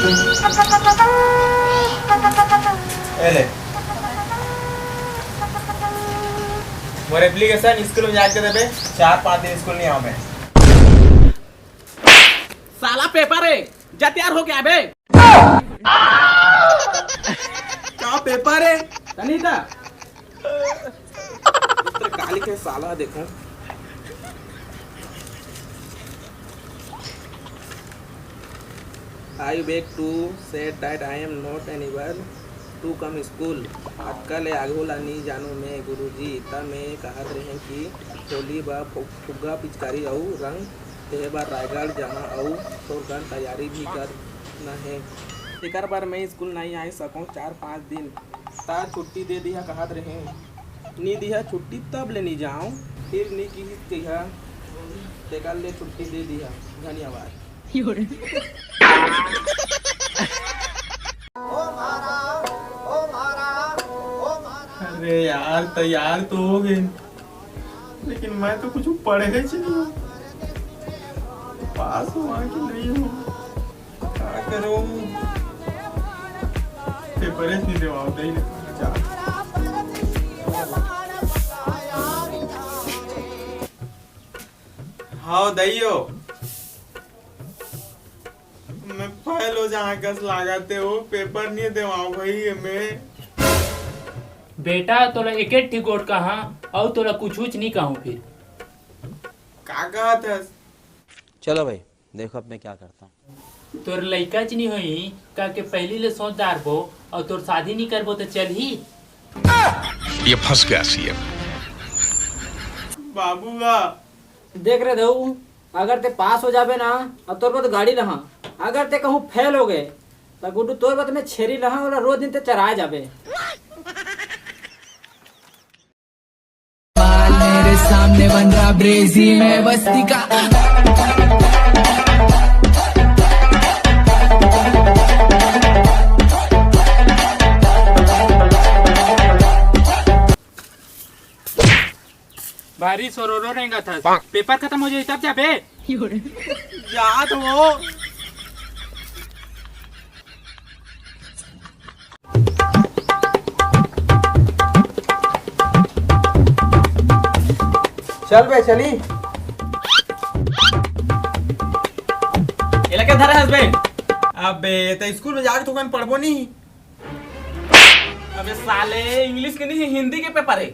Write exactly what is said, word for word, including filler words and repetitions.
ए ले। More application school में जाके देबे, चार पांच दिन स्कूल नहीं आवे। साला पेपर है, जा तैयार होके आबे। का पेपर है? तनी ता। इधर काली के साला देखो। I beg to say that I am not unable to come school। अतका ले आघू ला नी जानू मैं गुरुजी, त मैं कहत रहें कि होली बा फु-, फुग्गा पिचकारी अउ रंग तेहे बर रायगढ़ जाना अउ थोरकन तैयारी भी करना हे। एकर बर मैं स्कूल नइ आए सकंव चार पांच दिन, त छुट्टी दे दिहा कहत रहें। नी दिहा छुट्टी तब ले नी जांव, फिर नी किहिस कहिहा, तेकर ले छुट्टी दे दिहा। धन्यवाद। अरे यार, तैयार तो हो गए, लेकिन मैं तो कुछ पढ़े ही नहीं हूँ। पास हुआ कि नहीं हुआ, का करूँ? पेपर ही नहीं देवाओ, दे ले। जा। हाव दइयो, मैं फेल हो जाहा कस लागत हे, वो पेपर नहीं देवाओ भाई, मैं। बेटा, तोला एक एक ठी गोठ कहा, अउ तोला कुछ उच नहीं कहूँ फिर। का कहत हस? चलो भाई, देखो अब मैं क्या करता हूँ। तोर लइका च नहीं होई, का के पहली ले सोच डारबो, अउ तोर शादी नहीं करबो तो चलही? ये फंस गया सीएम। बाबू बा। देख रे दऊ, अगर ते पास हो जाबे ना, अब तोर बर तो गाड़ी लहा। अगर ते कहूँ फेल हो गए, त गुड्डू तोर बर तो मैं छेरी लहा, ओला रोज दिन ते चराए जाबे। मेरे सामने बन रहा ब्रेजी में बस्ती का। भारी सोरोरो रेंगत हस। पेपर खत्म हो जाई तब जाबे। जात हो। चल बे, चली। एला के धरे हस बे? अबे, त स्कूल में जाके थोकन पढ़बो नहीं। अबे साले, इंग्लिश के नहीं, हिंदी के पेपर है।